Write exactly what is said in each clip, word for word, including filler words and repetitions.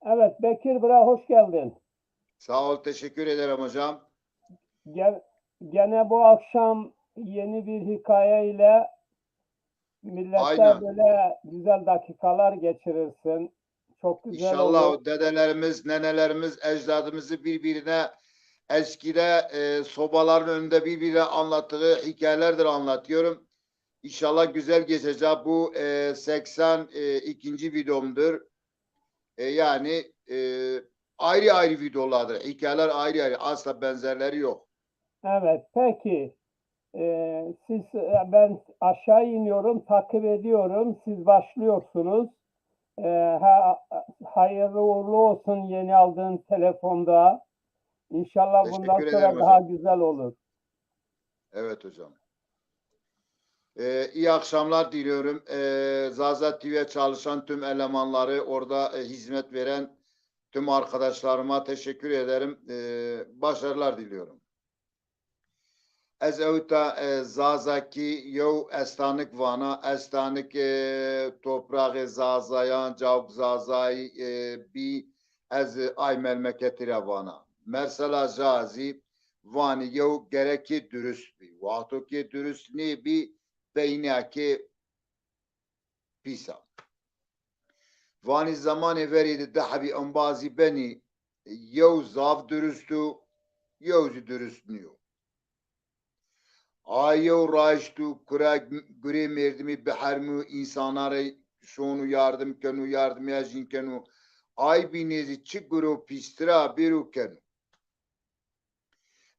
Evet, Bekir Bra, hoş geldin. Sağ ol, teşekkür ederim hocam. Gel, gene bu akşam yeni bir hikaye ile millete Aynen. böyle güzel dakikalar geçirirsin. Çok güzel İnşallah olur. O dedelerimiz, nenelerimiz, ecdadımızı birbirine eskide e, sobaların önünde birbirine anlattığı hikayelerdir anlatıyorum. İnşallah güzel geçecek. Bu e, seksen ikinci videomdur. E, yani e, ayrı ayrı videolardır. Hikayeler ayrı ayrı. Asla benzerleri yok. Evet, peki. Ee, siz, e, ben aşağı iniyorum, takip ediyorum. Siz başlıyorsunuz. Ee, ha, hayırlı uğurlu olsun yeni aldığın telefonda. İnşallah bundan Teşekkür sonra ederim daha hocam. güzel olur. Evet hocam. Ee, iyi akşamlar diliyorum. Ee, Zaza T V'ye çalışan tüm elemanları, orada e, hizmet veren tüm arkadaşlarıma teşekkür ederim. Ee, başarılar diliyorum. Ez ewta e, Zazakî yew estanik vana, estanik e, topraxê Zazayan, cawk Zazayî e, bî, ez ay melmeketî ra vana. Mersela Zazî vanî yew gerekê durust bî. Wexto ke durust nêbî, peynîya ke pîs a. Vanî zemanê verî de di hebî embazî benî, yew zaf durust o, yew zî durust nîyo. A yew raşt û kura gurê mêrdimî bihermû, însanan rê şono yardim keno, yardimîya jîn keno. Ay bînê zî çi guro pîstir a bêro keno.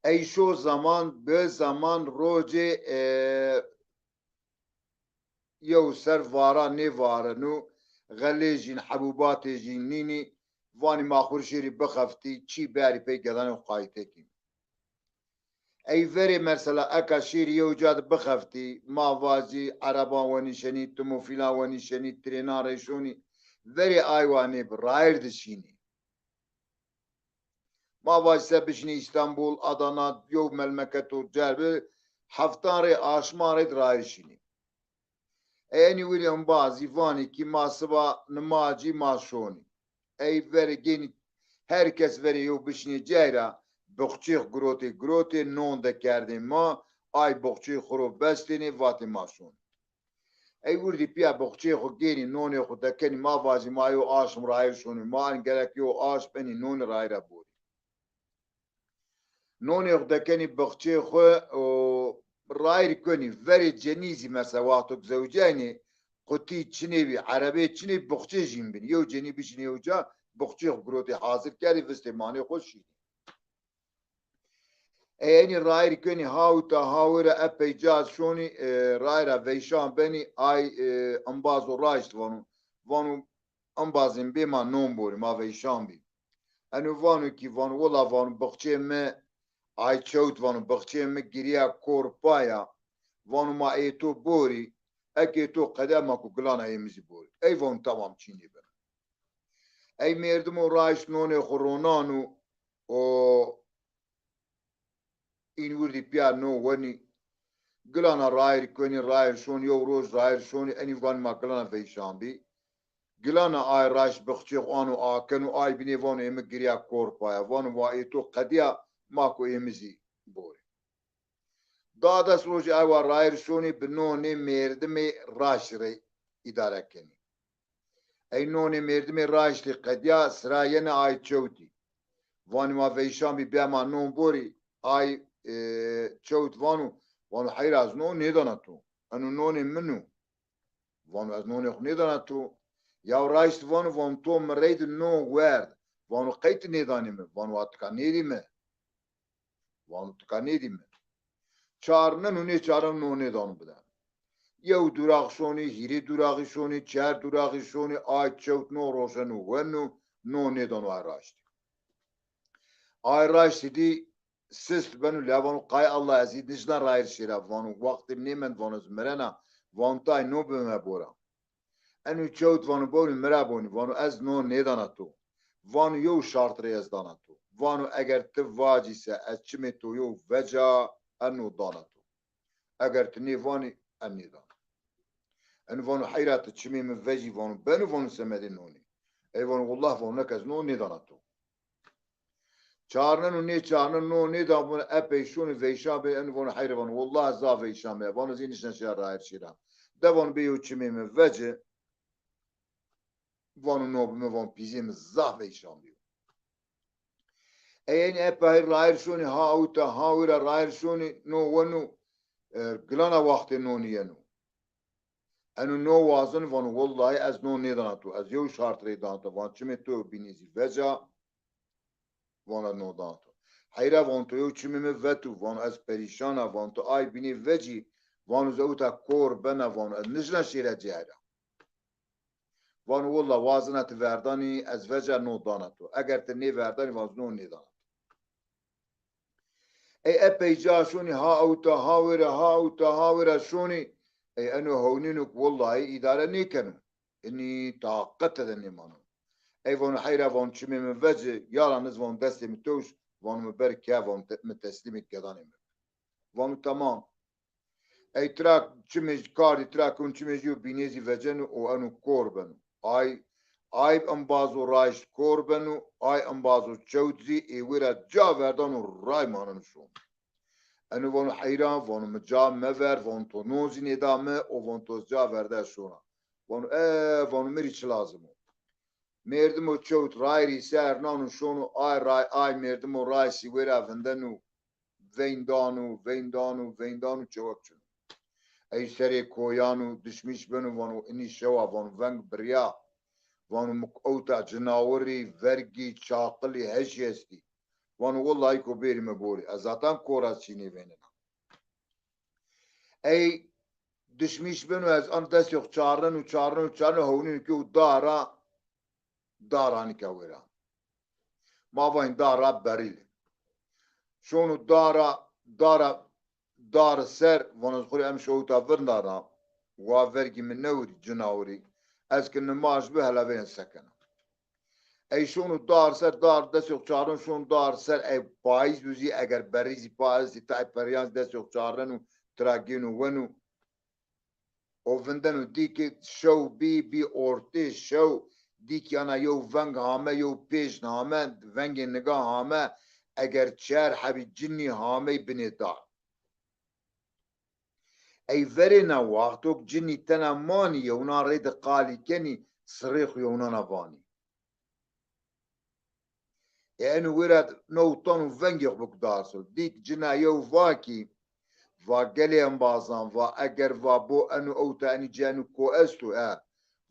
Ey şo zaman, bi zaman rocê e, yew ser vara nêvareno, xelê jîn, hebûbatê jîn nînî, vanî ma xwu rê şêrî bixeftî, çî berî pey gedanê xwu qayîte kî. Ey verê mesela eka şêrî yew ca de bixeftî, ma vacî ereban wenîşenî, timofîlan wenîşenî, trênan rê şonî, verê ay wa nêbi, rayîr de şînî. Ma vacî se bişinî Îstanbul, Adana, yew melmeketo cerbi, heftan rê, aşman rê rayîr şînî. Ey enî wirî embazî vanî kî ma siba nimacî ma şonî. Ey verê gênî her kes verê yew bişinê cay ra, boxçê xwu girotê, girotê non dekerdê ma, ay boxçê xwu ro bestênê, vatê ma şonî. Ey wirdî pîya boxçeyê xwu gênî, nonê xwu dekenî, ma vajî ma yew aşm rayîr şonî, ma en gerek yew aşm enî nonî rayîra borî. Nonê xwu dekenî boxçeyê xwu û rayîr konî, verê cenî zî mesela wexto ke zewicîyaynî, qutî çinê bî, erebê çinê bî, boxçê jîn bîn. Yew cenî bişinî yew ca, boxçeyê xwu girotê hazir kerdî, vistê manê xwu şînî. Ey enî rayîr kenî hawta hawira epey ca şonî, e, rayîra veyşan benî, ay e, embaz o raşt vano. Vano embazên bê ma non borî, ma veyşan bî. Eno vano kî vano wila vano bixçê mi, ay çewt vano bixçê mi girîya kor paya. Vano ma ê to borî, eke ê to qedîya ma ko gilana ê mi zî borî. Ey vano tamam çînê beno. Ey mêrdimo raşt nonê xwu ronano û în wirdî pîya no wenî. Gilana rayîr konî, rayîr şonî, yew roj rayîr şonî, enî vanî ma gilana veyşan bî. Gilana ay raşt bixçê xwu ano akeno, ay bînê vano ê mi girîya kor paya. Vano wa ê to qedîya, ma ko ê mi zî borî. Dades rojê ay wa rayîr şonî bi nonê mêrdimê raşt rê îdare kenî. Ey nonê mêrdimê raştî qedîya, sira yenê ay çewtî. Vanî ma veyşan bî, bîya ma non borî. Ay e, çewt vano, vano heyra ez non nêdana to. Eno nonê min o. Vano ez nonê xwu nêdana to. Yaw raşt vano, vano to mi reyde non werd. Vano qey ti nêdanî mi? Vano wa tika nêdî mi. Vano tika nêdî mi. Çarnen û nêçarnen no nêdano bide. Yew durax şonî, hîrê duraxî şonî, çer duraxî şonî, ay çewt no roşeno weno, no nêdano ay raştî. Ay raştî dî sist beno, la vano qay Allah ez î nişna rayîr şêra, vano wextê mi nêmend, vano ez mirena, vano tay no bime bora. Eno çewt vano bonî, mira bonî, vano ez no nêdana to. Vano yew şart rê ez dana to. Vano eger ti vacî se ez çimê to yew veca, ez no dana to. Eger ti nêvanî, ez nêdana. Eno vano heyra ti çimê mi vecî, vano beno, vano semedê nonî. Ey vano, "Wallah," vano, "nika ez no nêdana to." Çarnen û nêçarnen, no nêda, vano, epey şonî veyşa bê, eno vano, "Heyre," vano, "Wallah ez zaf veyşa me." Vano, "Zî nişna şêra rayir şêra." De vano, "Bê yew çimê mi veci." Vano, "No bi mi," vano, "pîzê mi zaf veyşan bîyo." Ey enî epey rayir şonî, ha ewta, ha wira rayir şonî, no weno, e, gilana waxtê nonî yeno. Eno no wazeno, vano, "Wellahî ez no nêdana to, ez yew şart rê dana to." Vano, "Çimê to bînê zî veca." Vano, "No dana to." "Heyra," vano, "to yew çimê mi veto." Vano, "Ez perîşan a." Vano, "To ay bînê vecî." Vano, "Ez ewta kor bena." Vano, "Ez nişna şêra cêhera." Vano, "Wella wazena ti verdanî, ez veca no dana to. Eger ti nêverdanî," vano, "no nêdana to." Ey epey ca şonî, ha ewta, ha wêra, ha ewta, ha wêra şonî. Ey eno hewnîno ke wellahî îdare nêkeno. Inî taqete de nêmano. Ey vano, "Heyra," vano, "çimê mi veci, yalaniz," vano, "destê mi tewş," vano, "mi ber ke," vano, "te-, mi teslîmê gedanê mi." Vano, "Temam." Ey tira çimê, kardî tira kon çimê jî û bînê zî veceno û eno kor beno. Ay, ay embazo rayişt kor beno, ay embazo çewt zî ê wêra ca verdano ray maneno şono. Eno vano, "Heyran," vano, "mi ca mever," vano, "to no zî nêda mi," o vano, "To ca verde ez şona." Vano, "E," vano, "mi rî çi lazim o?" Mêrdimo çewt rayirî ser nano şono, ay ray, ay mêrdimo ray sî wêra vindeno, veyndano, veyndano, veyndano, çewek çino. Ey serê koyan o, dişmîş beno, vano, "Inî şewa," vano, "veng birya." Vano, "Mi ewta cinawirî, vergî, çaqilî, heşî estî." Vano, "Wellahî ko bêrî mi borî. Ez zatan kor ez çî nêvênena." Ey dişmîş beno, ez an destê xo çarneno, çarneno, çarneno, hewnîno ke o dara, dara nika wêra. Ma vayîn dara berîle. Şono dara, dara, dar ser, vano, "Ez xo rê em şewta vindana, wa vergî mi newirî, cinawirî. Ez ki nimaj bi, hela vêrên sekena." Ey şono dar ser, dar destê xo çarno şono dar ser, ey payîz bû zî, eger berî zî pa estî, tay perîyan zî destê xo çarneno, tira gêno weno. O vindeno, dî ki şew bî, bî ortê şew, dî ki ana yew veng hame, yew pêşn hame, vengê niga hame, eger çer hebî cinî hamey binê dar. Ey verêna wexto ke cinî tena manî, yewnan reyde qalî kenî, sirê xo yewnana vanî. Ê eno wêra newtan û vengê xo bik dar ser. Dî ke cina yew va kî, va, "Gelê embazan," va, "eger," va, "bo eno ewta enî ci eno ko esto, e,"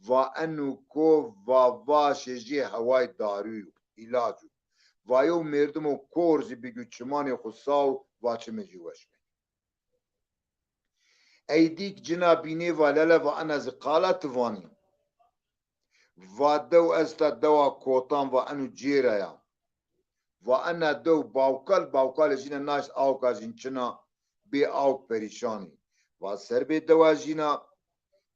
va, "eno ko," va, "vaşê jê heway darû yo, îlac o." Va, "Yew mêrdimo kor zî bigî çimanê xo saw," va, "çimê jê weş bê." Ey dî ke cina bînê, va, "Lele," va, "ena zî qala ti vanî." Va, "Dew esta, dewa Kotan," va, "eno cêra ya." Va, "Ena dew Bawkal, Bawkalê jîna naşt awka jîn çina, bê awk perîşanî." Va, "Ser bê dewa jîna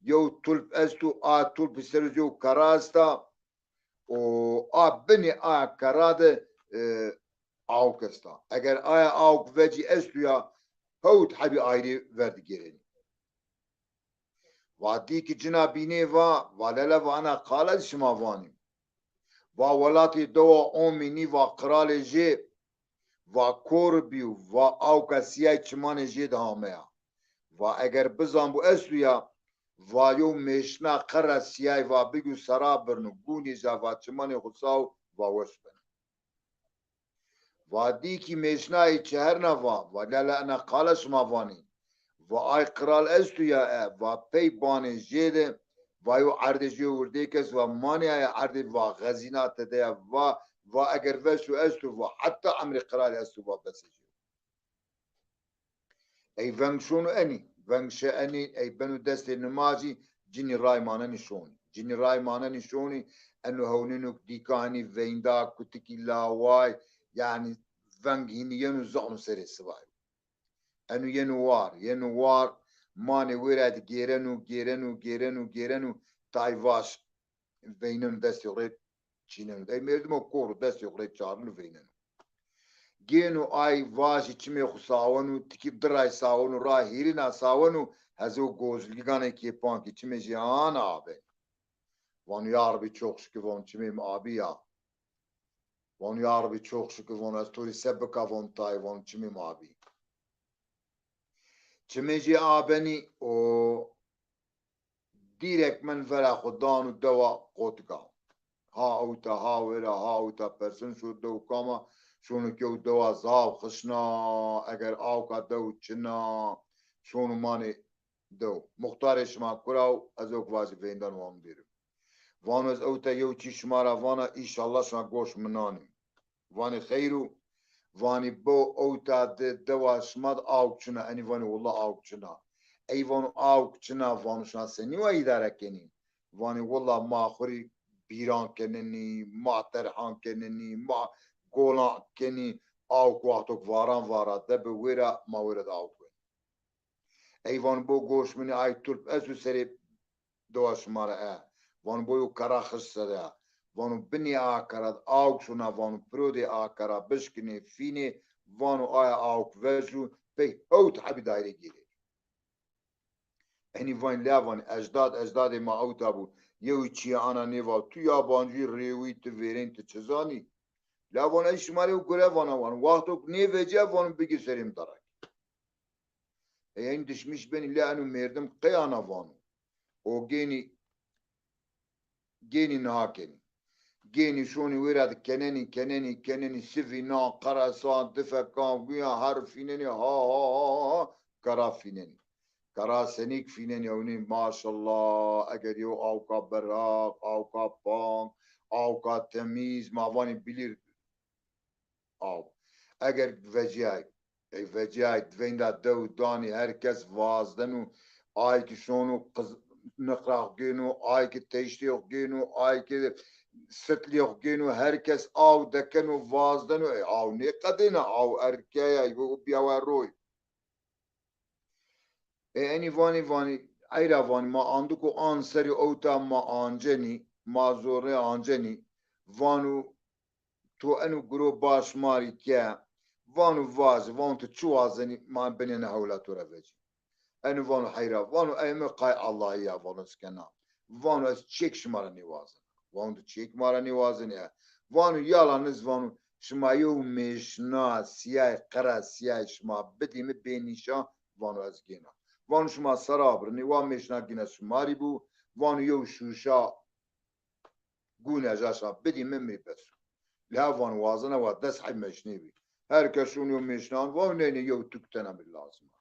yew tulp esto, a tulpî ser o zî yew kera esta." O a binê a kera de, e, awk esta. Eger aya awk vecî estuya, hewt hebî ayrî verdi gêrenî. Va dî ki cina bînê va, va lele va ena qala zî şima vanî. Va welatê dewa Omînî va qiralê jê va kor bîyo, va awka sîyay çimanê jê de hameya. Va eger bizanbû estuya, va yew mêşna qera sîyay va bigî sera birno, gunî ja va çimanê xo saw va weş beno. Va dî kî mêşnayê çeherna va, va lele ena qala şima vanî. Va ay qiral estuya e, va pey banê jê de, va yew erdê jê wirdêk est, va manê aya erdê va xezîna tede ya, va, va eger veşo esto, va heta emrê qiralî esto, va besê jê. Ey veng şono enî, veng şe enî, ey beno destê nimajî, cinî ray manenî şonî. Cinî ray manenî şonî, eno hewnêno ke dîka henî veynda, kutikî laway, yanî veng hînî yeno zano serê sivay. Eno yeno war, yeno war, manê wêra de gêreno, gêreno, gêreno, gêreno, tay vaş veyneno destê xo rê çîneno. Ey mêrdimo kor o destê xo rê çarneno veyneno. Gêno ay vajî çimê xo saweno, tikî di ray saweno, ra hîrîna saweno, hezo gozlîganê kêpankî çimê jê ana abe. Vano ya Rebî çok şükür, vano çimê mi abî ya. Vano ya Rebî çok şükür, vano ez to rê se bika, vano tayê, vano çimê mi abî. Çimê jê abenî û dîrek min vera xwe dano dewa qotika. Ha ewta, ha wêra, ha ewta person şo dew kama, şono kew dewa zaf xişna, eger awka dew çina, şono manê dew. Muxtarê şima kura û ez ok vajî vêndan wan bêrim. Vano ez ewta yew çî şima ra vana, înşallah şima goş mi nanî. Vanî xeyr o. Vanî bo ewta di dewa şima di awk çina? Enî vanî willa awk çina. Ey vano awk çina, vano şima senî wa îdare kenî? Vanî willa ma xwu rî bîran kenenî, ma terhan kenenî, ma golan kenî, awk wextok varan vara de bi wêra ma wêra di awk benî. Ey vano bo goş min ê, ay turp esto serê dewa şima ra e. Vano bo yo kera xişt sere ya. Vano binê a kera di awk şona, vano pirodê a kera bişkinê, fînê, vano aya awk vejo, pey hewt hebî daîre gêrê. Enî vanî la vanî ecdad, ecdadê ma ewta bû. Yew çîyê ana nêva, tu yabancî, rêwî, tu vêrên, tu çi zanî? La vano ey şima rê gure vana, vano wextok nêveciya, vano bigî serê mi derek. Ey en dişmîş benî, lê eno merdim qey ana vano? O gênî, gênî niha kenî. Gênî şonî wêra di kenenî, kenenî, kenenî, sivînan, qeresan, difekan, guyan, her fînenî, ha, ha, ha, ha, kera fînenî. Kera senîk fînenî ewnî, maşallah, eger yew awka beraq, awka pank, awka temîz, ma vanî bilîr aw. Eger vecîyay, ey vecîyay, veynda dew danî, her kes vazdeno, ay ki şono qiz-, niqrax gêno, ay ki teştêx gêno, ay ki sitlîx gêno, her kes aw dekeno, vazdeno, ey aw nêqedêna, aw erkeya, yo biyawa roy. E, enî vanî, vanî, eyra vanî, ma andiko an serî ewta ma ancenî, ma zorê ancenî, vano to eno guro baş ma rî ke, vano vaze, vano tu çi wazenî, ma binêne hewla to ra vecî. Eno vano heyra, vano ey mi qay Allahî ya, vano ez kena. Vano ez çêk şima ra nêwazena. Vano tu çêk ma ra nêwazenî e. Vano yala niz, vano şima yew mêşna sîyay, qera sîyay şima bidî mi bê nîşan, vano ez gêna. Vano şima sera birinî, wa mêşna gîna şima rî bû, vano yew şûşa gûne ja şima bidî mi, mi rî bes o. Lê ha vano wazena wa des heb mêşnê bî. Her kes şûn yew mêşnan, vano ney ney yew tuk tena mi lazim a.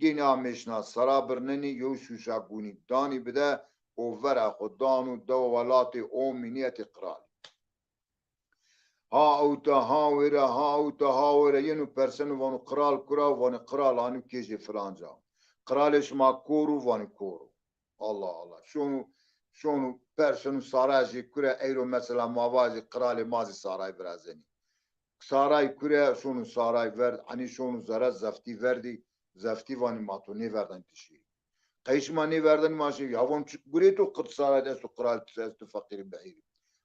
Gênî a mêşna sera birnenî, yew şûşa gûnî danî bide û vera xwu dano dewa welatê o mînîyetê qiralî. Ha ewta, ha wêra, ha ewta, ha wêra, yeno perseno vano qral kura, vanê qral anî kêjê filanca. Qralê şima kor o, vanî kor o. Allah Allah. Şono, şono perseno saray jê kure, eyro mesela ma vajî qralê ma zî saray virazenî. Saray kure, şono saray verd, enî şono zere zeftî verdî, zeftî vanî ma to nêverdanî ti şîrî. Qey şima nêverdanî ma şîrî? Ya vano çi gurê to qit saray de esto, qral ti esto, feqîrî bihîrî.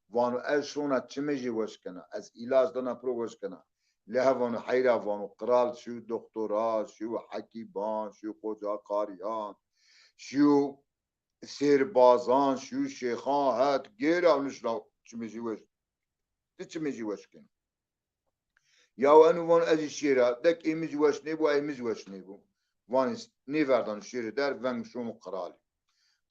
Vano ez şona çimê jê weş kena, ez îlac dana piro weş kena. Lê ha vano heyra, vano qral şîyo doktora, şîyo hekîman, şîyo qoca qarîyan, şîyo sêrbazan, şîyo şêxan, het gêra nişna çimê jê weş. Ti çimê jê weş kenî. Yaw eno vano ez zî şêra, dek ê mi zî weş nêbo, ey mi zî weş nêbo. Vanî nêverdanî şêrê der, veng şono qiralî.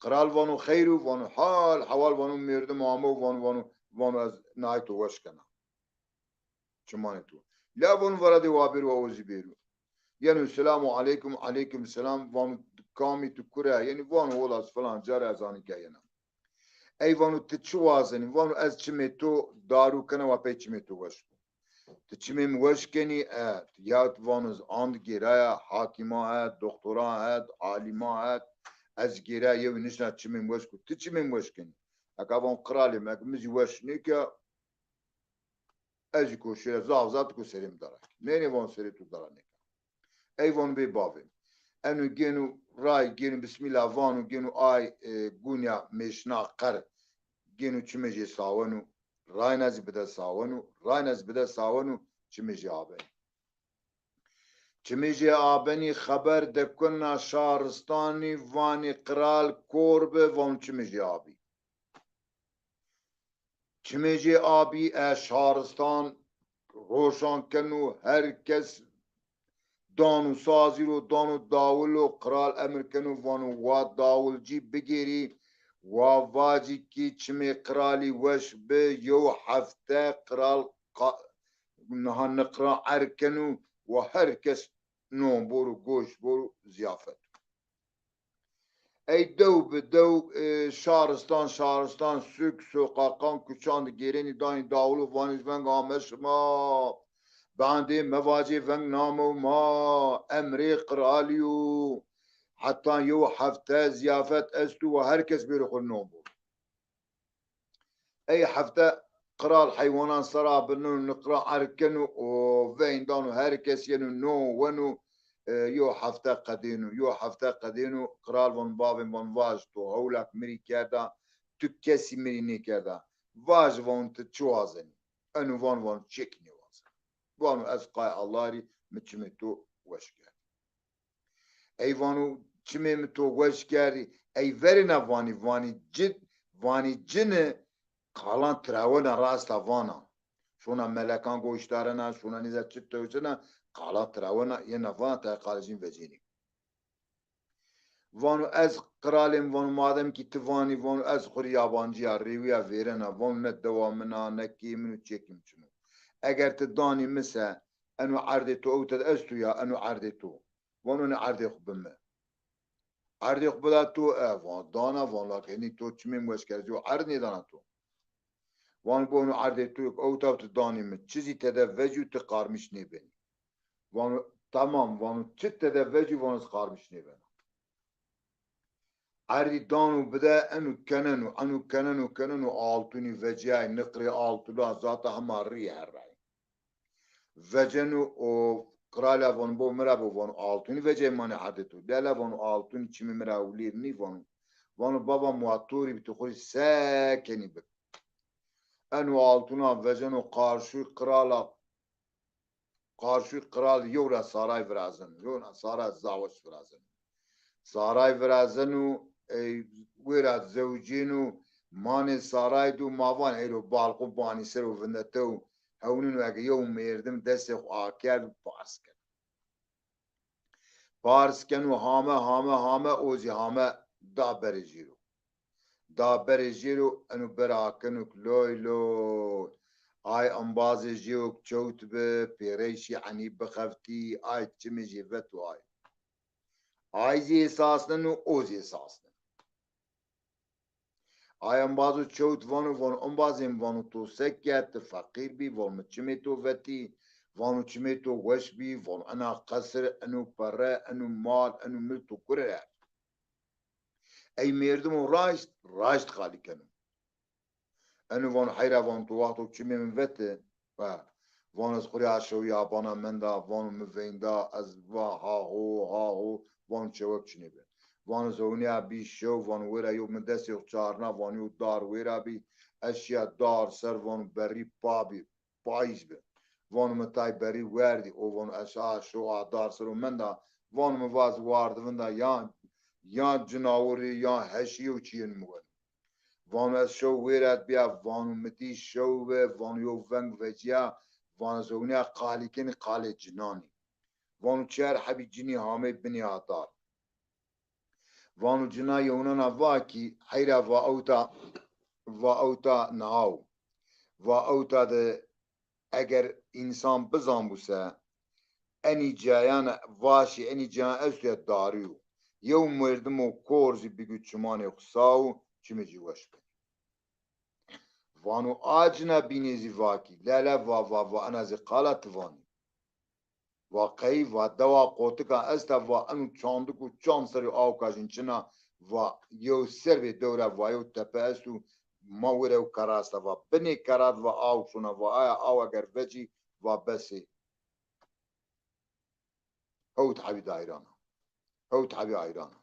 Qral vano xeyr o, vano hal hewal, vano merdim ame, vano, vano, vano ez nayê to weş kena. Çimanê to. La vano vera dê wa bêro, wa o zî bêro. Yeno selamu aleykum, aleykum selam, vano kamî tu kure? Yenî vano wela ez filan ca ra ez anî ke yena. Ey vano ti çi wazenî? Vano ez çimê to daru kena, wa pey çimê to weş bo. Ti çimê mi weş kenî? E, ya vano ez and gêraya, hakîma het, doktora het, alîma het, ez gêraya yew nişna çimê mi weş ko. Ti çimê mi weş kenî? Eka vano qralê mi, eke mi zî weş nêke, ez zî ko şêra zaf zaf ko serê mi dara. Nênê vano serê to dara nêke. Ey vano bê bavê. Eno gêno ray, gêno bismîla vano, gêno ay, e, gûnya mêşna qer. Gêno çimê jê saweno, rayna zî bide saweno, rayna zî bide saweno, çimê jê abenî. Çimê jê abenî, xeber dekuna şaristanî, vanî qral kor bi, vano çimê jê abî. Çimê jê abî e şaristan roşan keno, her kes dano sazî ro, dano dawilo, qral emir keno, vano wa dawilcî bigêrî, wa vacî kî çimê qralî weş bi, yew hefte qral qa-, niha niqra erg keno, wa her kes non boro, goşt boro, zîyafet. Ey dew bi dew, e, şaristan, şaristan, suk, soqaqan, kuçan di gêrenî danî dawilo, vanî veng ame şima. Bandê mevacê veng name û ma, emrê qralî yo. Heta yew hefte zîyafet esto wa her kes bêro xwu non bo. Ey hefte qral heywanan sera bino, niqra erg keno û veyndan û her kes yeno no weno, e, yo hefte qedêno, yo hefte qedêno, qral vano, bavên, vano, vaj, to hewlak mi rî kerda, tu kesî mi rî nêkerda. Vaj, vano, ti çi wazenî? Eno vano, vano, çek nêwazenî. Vano, ez qay Allah rî mi çimê to weş kerd. Ey vano, çimê mi to weş kerdî. Ey verêna vanî, vanî cid, vanî cini qalan tirawena rasta vana. Şona melekan goştarena, şona nêza çi tewsena, qalan tirawena, yena vana tayê qalê jin vecênî. Vano, ez qralêm, vano, madem kî ti vanî, vano, ez xwu rî yabancî ya, rêwîya vêrena, vano, ne dewa min a, ne kê min û çekî min çin o. Eger ti danî mi se, eno erdê to ewte de esto ya, eno erdê to. Vano, nê erdê xwu bi mi. Erdê xwu bida to, e, van dana, van la ke henî to çimê mi weş kerd, yo erd nêdana to. Van bo, eno erdê to, ewta ti danî mi. Çi zî tede vecî û ti qarmîş nêbenî. Vano, tamam, vano, çi tede vecî, vano, ez qarmîş nêbena. Erdî dano bide, eno keneno, eno keneno, keneno, altûnî vecîyay, niqrê altûna, zata hema rî herray. Veceno û qrala vano, bo mi ra bo, vano, altûnî vecê manê erdê to. Lele vano, altûnî çimê mi ra ewlîr nî, vano. Vano, baba, ma to rî bi, ti xwu rî se kenî bik. Eno altûna veceno, qarşûy qrala, qarşûy qral yew ra saray virazeno, yew ra saray zaweş virazeno. Saray virazeno, ey, wêra zewcêno, manê saray do, ma van eyro balqo banî ser o vindetew, hewnîno eke yew mêrdim destê xwu akerd û pars keno. Pars keno, hame, hame, hame, o zî hame da berê jêro. Da berê jêro, eno bera keno k loy loy. Ay embazê jêyo k çewt bi, pêreyşî enî bixeftî, ay çimê jê veto ay. Ay zî esasneno, o zî esasneno. Ay embazo çewt vano, vano, embazêm, vano, to se ke, ti feqîr bî, vano, mi çimê to vetî, vano, çimê to weş bî, vano, ena qesir, eno perre, eno mal, eno mil to kure erd? Ey mêrdimo raşt, raşt qalî keno. Eno vano, heyra, vano, to wexto çimê min vete, va, vano, ez xwu rê a şew yabana menda, vano, mi veynda, ez va ha ho, ha ho, vano, çewek çinê bi. Vano, ez hewnîya bî şew, vano, wêra yew mi destê xwu çarna, vano, yew dar wêra bî, ez şîya dar ser, vano, berrî pa bî, payîz bi. Vano, mi tay berrî werdî, o vano, ez a şew a dar ser o menda, vano, mi va ez wardivinda yan, yan cinawirî, yan heşî yew çîyên mi weno. Vano, ez şew wêret bîya, vano, mi dî şew bi, vano, yew veng vecîya, vano, ez hewnîya qalî kenî, qalê cinanî. Vano, çer hebî cinî hamey binî a dar. Vano, cina yewnena va kî, heyra, va ewta, va ewta niha o. Va ewta de eger însan bizanbû se, enî cayan vaşî, enî cayan esto ya darî yo. Yew mêrdimo kor zî bigî çimanê xwu saw, çimê ci weş benî. Vano a cina bînê zî va kî, lele, va, va, va, ena zî qala ti vanî. Va qey, va dewa qotika esta, va eno çandik û çand serê awka jin çina, va yew ser bê dewra, va yew tepe esto, ma wêra yew kera esta, va binê kera de va aw şona, va aya aw eger vecî, va bes ê. Hewt hebî de ayran a. Hewt hebî ayran a.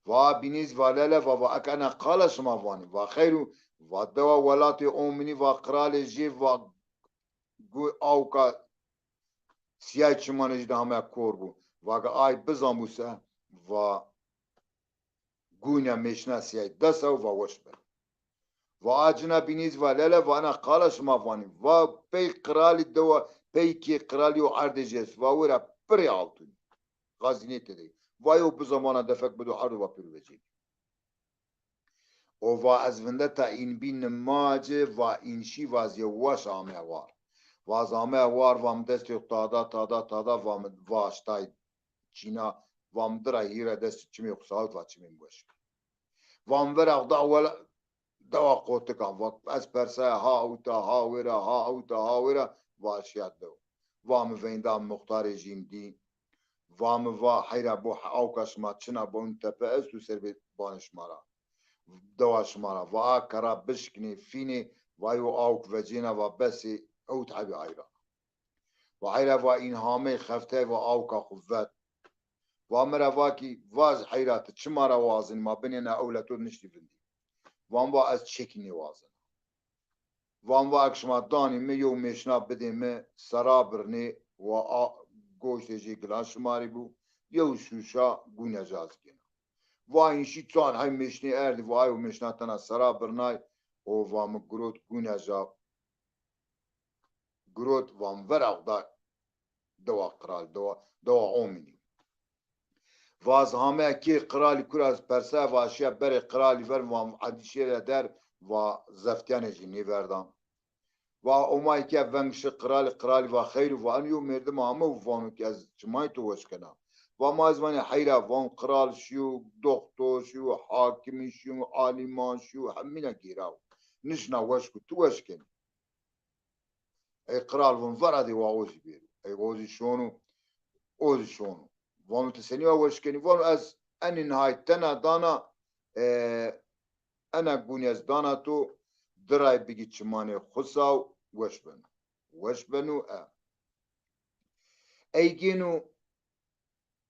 Va bînî zî va lele, va, va eke ena qala şima vanî, va xeyr o, va dewa welatê ominî, va qralê jê, va gu-, awka siyay çimanê jî de hame kor bû. Va ke ay bizanbû se, va gûne mêşna siyay dest ew, va weş be. Va a cina bînî zî va, lele, va ena qala şima vanî. Va pey qiralî dewa, pey kê qiralî û erdê jî est. Va wêra pirê altûnî. Xazînê tede. Va yew bi zamana defek bido erdo va pêro vecênî. O va ez vindeta în bî nimaci, va în şî, va zî yew weş ameya war. Va ez ameya war, va mi destê xo tada, tada, tada, va mi va ştay çîna, va mi dira hîra destê çimê xo sawit, va çimê mi weş. Va mi vera xo da wela dewa qotikan, va ez persaya ha ewta, ha wêra, ha ewta, ha wêra, va şiya dew. Va mi veynda muxtarê jîn dî. Va mi va heyra bo awka şima çina bo, in tepe esto ser bê banê şima ra, dewa şima ra. Va a kera bişkinê, fînê, va yo awk vecêna, va besê, ewt hebî ayra. Va heyra, va în hamey xeftey, va awka xo vet. Va mi ra va kî, vaj heyra, ti çima ra wazenî, ma binê na ewle to niştî vindî. Van va ez çekî nêwazena. Van va ek şima danî mi, yew mêşna bidê mi, sera birnê, wa a goştê jê gilan şima rê bû, yew şûşa gûneja ez gêna. Va în şî çand heb mêşnê erdî, va yew mêşna tena sera birnay, o va mi girot gûneja, girot, va mi vera xo da dewa qral, dewa, dewa omînî. Va ez hameya kê qiralî, kura ez persaya, va şiya berê qiralî ver, va edî şêre der, va zeftîyanê jî nêverdan. Va omay ke veng şi qiralî, qiralî va xeyr o, va eno yew mêrdim ame û vano ke ez çimayê to weş kena. Va ma ez vanê heyra, van qiral şîyo, doxtor şîyo, hakimî şîyo, alîman şîyo, hemîna gêrawo. Nişna weş ko, ti weş kenî. Ey qral von, vera dê wa o zî bêro. Ey o zî şono, o zî şono. Vano ti senî wa weş kenî? Vano ez enî nihay tena dana, e, ena gûnî ez dana to, diray bigî çimanê xo saw, weş beno. Weş beno, e. Ey gêno,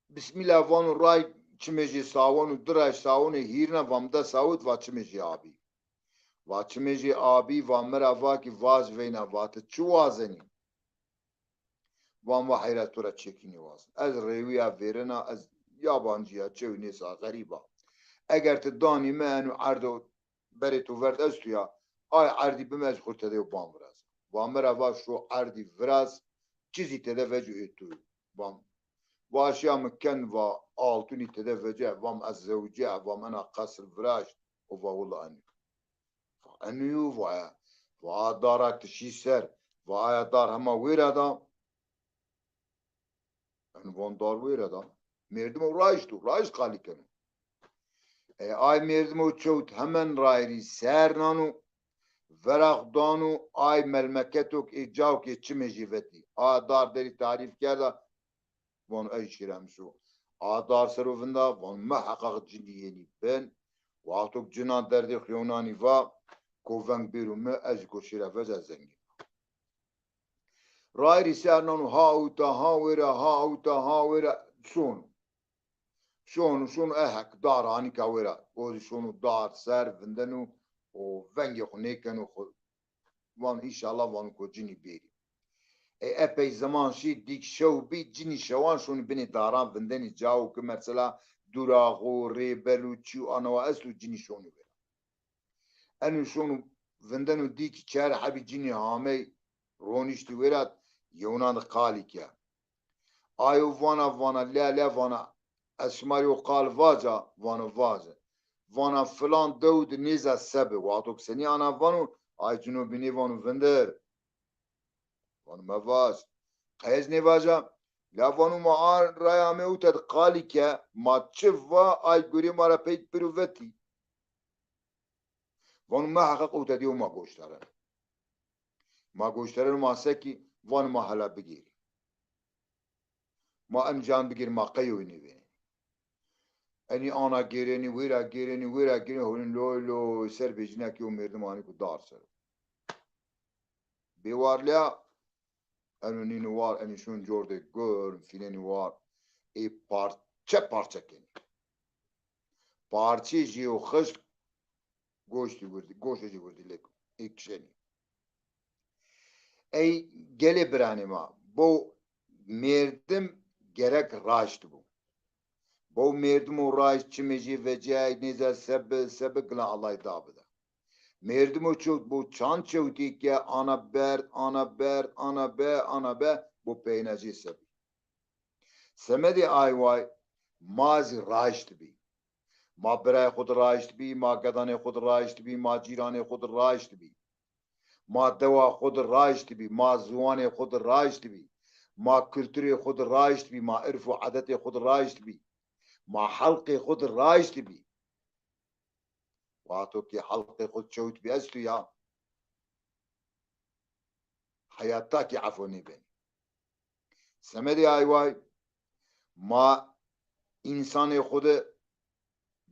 Bismîla, vano ray çimê jê sawon û diray sawonê hîrna, va mi de sawit, va çimê jê abî. Va çimê jê abî, va mi ra va kî vaj veyna, va ti çi wazenî? Van va heyra, to ra çekî nêwazena. Ez rêwîya vêrena, ez yabancî ya, çew nêsa, xerîb a. Eger ti danî mi eno erdo berê to verd esto ya, ay erdî bime, ez xo tede yo ban viraz. Va mi ra va şo erdî viraz, çi zî tede veco ê to yo. Van, va şiya mi kend, va altûnî tede vece, va mi ez zewicîya, va mi ena qesr viraşt, o va wila eno. Va eno yo, va ya. Va a dara ti şî ser, va aya dar hema wêra da. Eno van dar wêre da. Mêrdimo raşt o, raşt qalî keno. E, ay mêrdimo çewt hemen rayîrî ser nano, vera xo dano, ay melmeketo ke ê cawo ke çimê jê vetî. A dar derî tarîf kerda, vano ey şêremiş o. A dar ser o vinda, vano miheqeq cinî yenî bin. Wexto ke cina derdê xo yewnanî va, ko veng bêro mi, ez jî ko şêra vec, ez zengîn. Rayîrî ser nano, ha ewta, ha wêra, ha ewta, ha wêra, şono. Şono, şono, ehek, dar anîka wêra. O zî şono dar ser, vindeno û vengê xo nêkeno xo. Vano, înşallah, vano ko cinî bêrî. Ey epey ziman şî, dîk şew bî, cinî şewan şonî binê daran vindenî, cawo ke mesela duraxo, rêbel û çî û anawa esto, cinî şonî wêra. Eno şono vindeno dî kî çer hebî cinî hamey ronîştî wêra, yewnan de qalî ke. Ayo vana, vana, lê, lê, vana, ez şima rê yo qal vaca, vano vace. Vana filan dew de nêza se bi. Wexto ke senî ana vano, ay cino bînî vano vindir. Vano mevaj. Qey ez nêvaja? La vano ma a raya ame ewta de qalî ke, ma çi va ay gurê ma ra pey pêro vetî. Vano meheqeq ewta de yo ma goşdareno. Ma goşdareno, ma sekî, vano ma hela bigêrî. Ma enî can bigêrî, ma qey yo nêvênenî. Enî ana gêrenî, wêra gêrenî, wêra gêrenî, honî loy loy ser bêjîna ke yo mêrdim anî ku dar ser o. Bêwar lea, eno nîno war, enî şon cordê gurm, fînenî war. Ê parçe parçe kenî. Parçeyê jê yo xişk goştî wirdî, goşê jê wirdî lêko. Ê kişenî. Ey gelê biranê ma, bo mêrdim gerek raşt bo. Bo mêrdimo raşt çimê jê vecîyay, nêza se bi, se bi, gilan Allay da bide. Mêrdimo çewt bo çand çewtî ke ana berd, ana berd, ana be, ana be, bo peynacê se bî. Semedê ay way ma zî raşt bî. Ma birayê xwu di raşt bî, ma gedanê xwu di raşt bî, ma cîranê xwu di raşt bî. Ma dewa xwu di raşt bî, ma ziwanê xwu di raşt bî. Ma kulturê xwu di raşt bî, ma irf û edetê xwu di raşt bî. Ma helqê xwu di raşt bî. Wexto ke helqê xwu çewt bî esto ya, heyata kî efo nêbenî. Semedê ay way ma însanê xwu de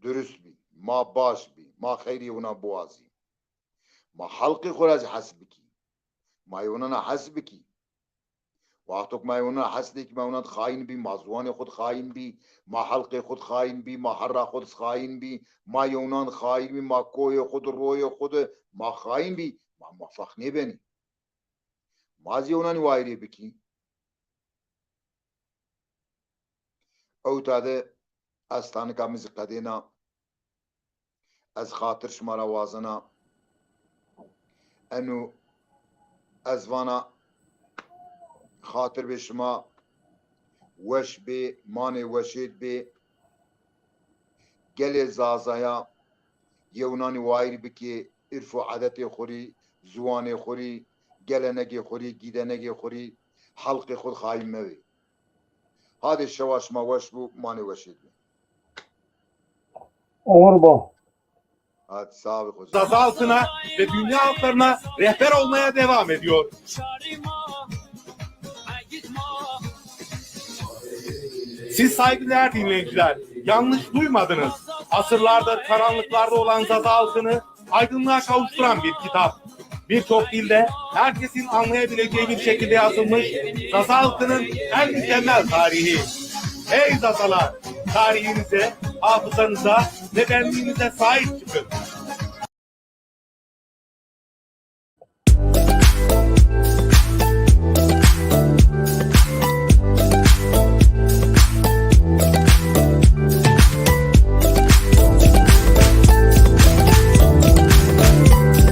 durust bî, ma baş bî, ma xeyrê wina biwazî. Ma helqê xwu ra zî hes bikî. Ma yewnan ra hes bikî. Wexto ke ma yewnan ra hes nêkî, ma yewnan xayîn bî, ma ziwanê xwu di xayîn bî, ma helqê xwu di xayîn bî, ma herra xwu di xayîn bî, ma yewnan xayîn bî, ma koyê xwu di, royê xwu di ma xayîn bî, ma mufeq nêbenî. Ma zî yewnanî wayîrê bikî. Ewta de ez tanika mi zî qedêna. Ez xatir şima ra wazena. Eno ez vana xatir bê şima weş bê, manê weşêd bê. Gelê Zazaya yewnanî wayîr bikê, irf û edetê xwu rî, ziwanê xwu rî, gelenegê xwu rî, gîdenegê xwu rî, helqê xwu di xayîn mewê. Hadê şewa şima weş bo, manê weşêd bê. Umur bo. Hadi sağ ol hocam. Zaza halkına ve dünya halklarına rehber olmaya devam ediyor. Siz saygıdeğer dinleyiciler, yanlış duymadınız. Asırlardır karanlıklarda olan Zaza halkını aydınlığa kavuşturan bir kitap. Birçok dilde herkesin anlayabileceği bir şekilde yazılmış Zaza halkının en mükemmel tarihi. Hey Zazalar! Tarihinize, hafızanıza ve benliğinize sahip çıkın.